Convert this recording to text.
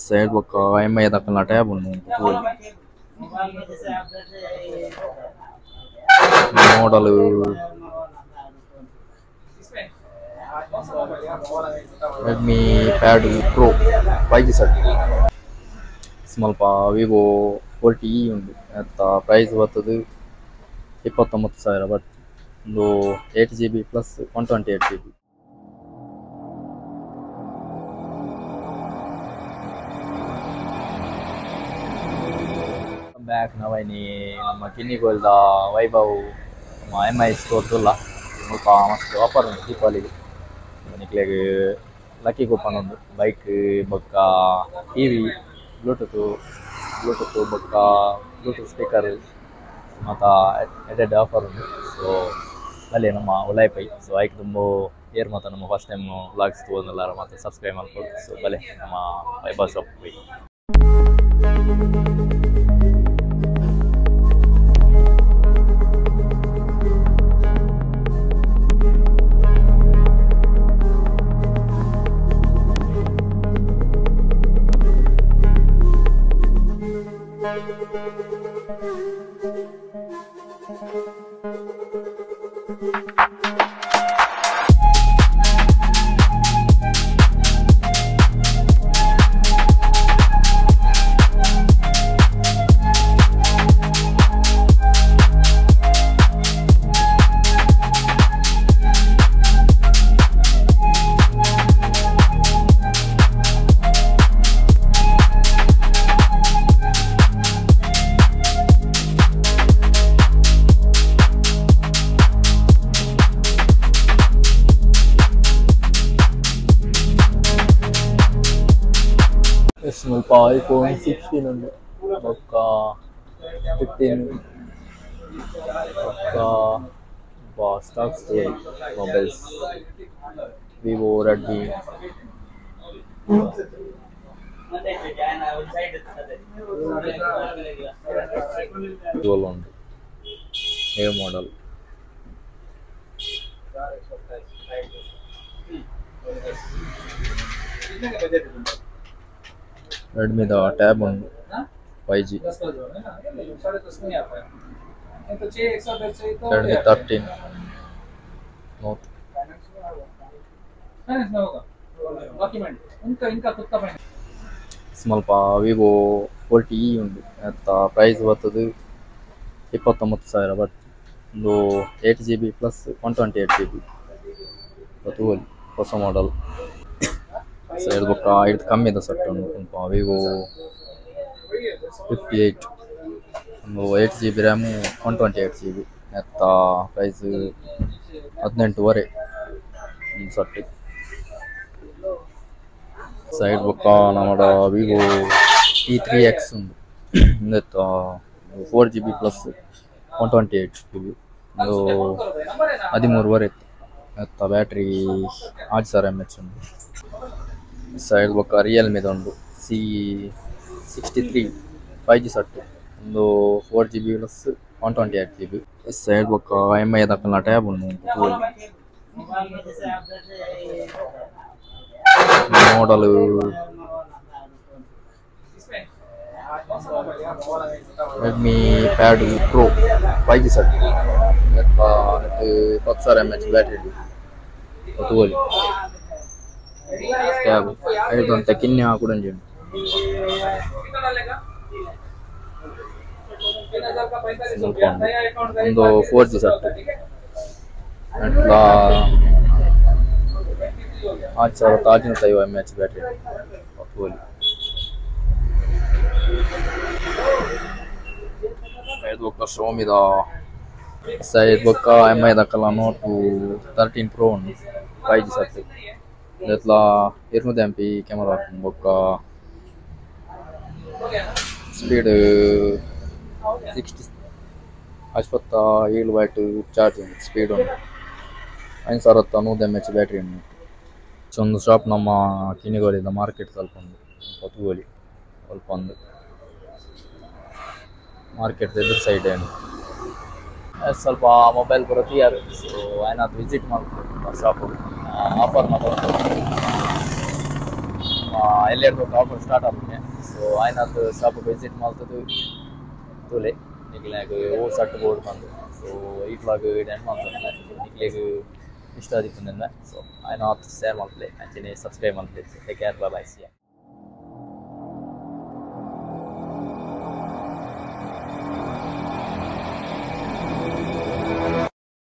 Side ಬೊಕ್ಕ M I ದಕಲ್ನ tab ಉಂಡು model Redmi Pad Pro 5G set. ಸ್ವಲ್ಪ Vivo 40e ಉಂಡು ಅತ್ತ ಪ್ರೈಸ್ ಬರ್ತದೆ 29,000 ಬಟ್ ಒಂದು 8 GB plus 128 GB. Back ನವೈನಿ ನಮ್ಮ ಕಿನ್ನಿಗೋಲ್ದ ವೈಭವ್ ನಮ್ಮ ಎಂ I store ತುಲ್ಲ ಮುಲ್ಪ ಮಸ್ತ್ ಆಫರ್ ಉಂಡು ದೀಪಾವಳಿಗೆ. ನಿಕ್ಲೆಗ್ ಲಕ್ಕಿ ಕೂಪನ್ ಉಂಡು ಬೈಕ್ ಬೊಕ್ಕ ಟಿವಿ ಬ್ಲೂಟೂತ್ ಬ್ಲೂಟೂತ್ ಬೊಕ್ಕ ಬ್ಲೂಟೂತ್ ಸ್ಪೀಕರ್ ಮಾತ ಎಡೆಡ್ ಆಫರ್ ಉಂಡು. ಸೊ ಬಲೆ ನಮ್ಮ ಉಲಾಯ್ಪೈ. ಸೊ ಐಕ್ ತುಂಬ ಏರ್ ಮಾತ ನಮ್ಮ ಫಸ್ಟ್ ಟೈಮ್ ವ್ಲಾಗ್ಸ್ ತೋಂದೆಲ್ಲಾರ ಮಾತ ಸಬ್ಸ್ಕ್ರೈಬ್ ಮಾಡ್ಬೋದು. ಸೊ ಬಲೆ ನಮ್ಮ ವೈಭವ್ ಶಾಪ್ ಪೋಯಿ. ಮುಲ್ಪ ಐಫೋನ್ 16 ಉಂಡು ಬೊಕ್ಕ 15 ಬೊಕ್ಕ ಸ್ಟಾಕ್ಸ್ ಮೊಬೈಲ್ಸ್ ವಿವೋ ರೆಡ್ಮಿ ಉಂಡು ఏ ಮೋಡಲ್ Redmi the tab ಉಂಡು 5G Redmi 13 Note ಸ್ವಲ್ಪ Vivo 40e ಉಂಡು ಅತ್ತ ಪ್ರೈಸ್ ಬರ್ತದೆ 29,000 ಬಟ್ ಒಂದು 8 GB plus 128 GB ತೂವಲಿ ಹೊಸ ಮಾಡಲ್. ಸೈಡ್ ಬೊಕ್ಕ ಐದು ಕಮ್ಮಿದ ಸೆಟ್ ಉಂಡು ವಿವೋ 58 ಒಂದು 8 GB RAM 128 GB ಎತ್ತ ಪ್ರೈಸ್ 18.5 ಒಂದು ಸೆಟ್. ಸೈಡ್ ಬೊಕ್ಕ ನಮ್ಮಡ ವಿವೋ T3X ಉಂಡು ಇಂದೆತ್ತ 4 GB plus 128 GB ಒಂದು 13.5 ಇತ್ತು ಎತ್ತ ಬ್ಯಾಟ್ರಿ 6,000 mAh ಉಂಡು. ಸೈಡ್ ಬೊಕ್ಕ ರಿಯಲ್ಮಿದ ಉಂಡು C63 5G set ಒಂದು 4 GB plus 128 GB. Side ಬೊಕ್ಕ ಎಂ I ದಕಲ್ನ ಟ್ಯಾಬ್ ಉಂಡು model Redmi Pad Pro 5G set 10,000 mAh battery ತೂವಲಿ tab ಐದಂತ ಕಿನ್ನೆ ಹಾಕುಡಂಜಿ ಒಂದು 4G set ಅಟ್ಲ 6,650 mAh battery ತೂವಲಿ. Side ಬೊಕ್ಕ ಶೋಮಿದ ಸೈಡ್ ಬೊಕ್ಕ ಎಂ I ದಕಲ ನೋಟ್ 13 Pro ಉಂಡು 5G set ಇಂದೆತ್ಲ 200 MP camera ಬೊಕ್ಕ speed 60 57 watt charge ಉಂಡು speed ಉಂಡು 5100 mAh battery ಉಂಡು. ಸೊ ಒಂದು ಶಾಪ್ ನಮ್ಮ ಕಿನ್ನಿಗೋಳಿದ ಮಾರ್ಕೆಟ್ ತಲ್ಪ ಉಂಡು ತೂವಲಿ ಸ್ವಲ್ಪ ಒಂದು ಮಾರ್ಕೆಟ್ ಎದುರು ಸೈಡ್ ಏನು ಸ್ವಲ್ಪ ಮೊಬೈಲ್ ಪೂರ ತೂಯಾರು. ಸೊ ಆಯ್ನಾತ್ ವಿಸಿಟ್ ಮಾಡ್ಬೋದು ಶಾಪ್ ಆಫರ್ ಮಾತ್ರ ನಮ್ಮ ಎಲ್ಲೆರ್ದು ಆಫರ್ ಸ್ಟಾರ್ಟ್ ಆಪುಂಡು. ಸೊ ಆಯ್ನಾತ್ ಶಾಪ್ ವಿಸಿಟ್ ಮಲ್ತುದು ತೂಲೆ ನಿಕ್ಲೆಗ್ ಓ ಸಟ್ ಬೋರ್ಡ್ ಬಂದು. ಸೊ ಈ ವ್ಲಾಗ್ ಎಂಡ್ ಮಲ್ತೊಂದು ನಿಕ್ಲೆಗ್ ಇಷ್ಟ ಆದಿಪ್ಪುಂದೆಂದ. ಸೊ ಆಯ್ನಾತ್ ಶೇರ್ ಮಲ್ಪುಲೆ ಅಂಚನೆ ಸಬ್ಸ್ಕ್ರೈಬ್ ಮಲ್ಪುಲೆ. Take care, bye bye, see.